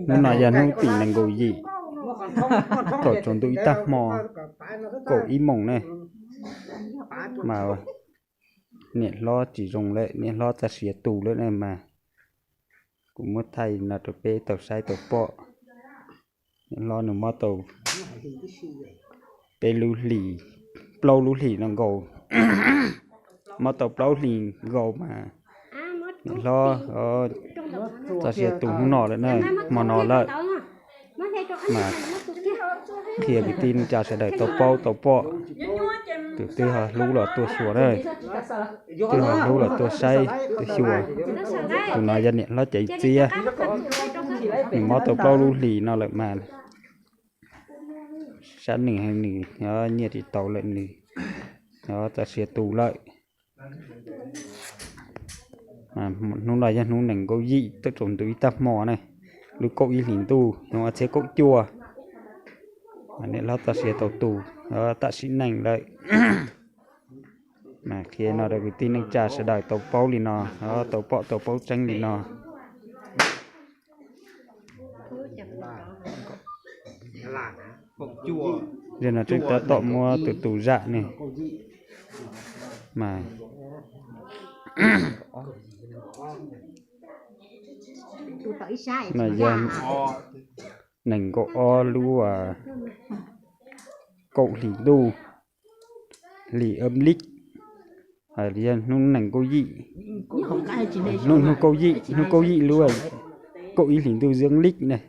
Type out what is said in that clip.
Hnub no yog hnub tim nees nkaum yim, thaum tsaus ntuj ib tag hmo, kaum ib moos ne, mas niam hlob tsis zoo lawm, niam hlob txoj sia tu lawm ne mas kuv muab thaij no rau peb tau saib tau pom. Niam hlob nws mob tau peb lub hlis, plaub lub hlis no nkaus, mob tau plaub hlis nkaus mas niam hlob txoj sia tu hnub no lawm na, hmo no lawm. Mas qhia kwv tij neej tsa sawv daws tau paub tau pom, tus twg ho hlub los tuaj xyuas na, twg ho hlub los tuaj saib tuaj xyuas. Tus no yog niam hlob Caiv Txiab, nws mob tau plaub lub hlis no lawm mas sab nws nws nyiaj tsis tau lawm, nws txoj sia tu lawm. Hnub no yog hnub nees nkaum yim thaum tsaus ntuj ib tag hmo ne, lub kaum ib hlis ntuj xyoo ob txhiab kaum cuaj, niam hlob txoj sia tau tu, tam sim neej lawm. Mas qhia no rau kwv tij neej tsa sawv daws tau paub li no, tau pom tau paub tseeb li no. Yog no tseeb tab tom muab tus tus zam ne, mas no yog nees nkaum ob lub kaum hlis ntuj, hlis ab lib, yog hnub nees nkaum yim, hnub hnub kaum yim, hnub kaum yim lub kaum ib hlis ntuj zeb lib ne.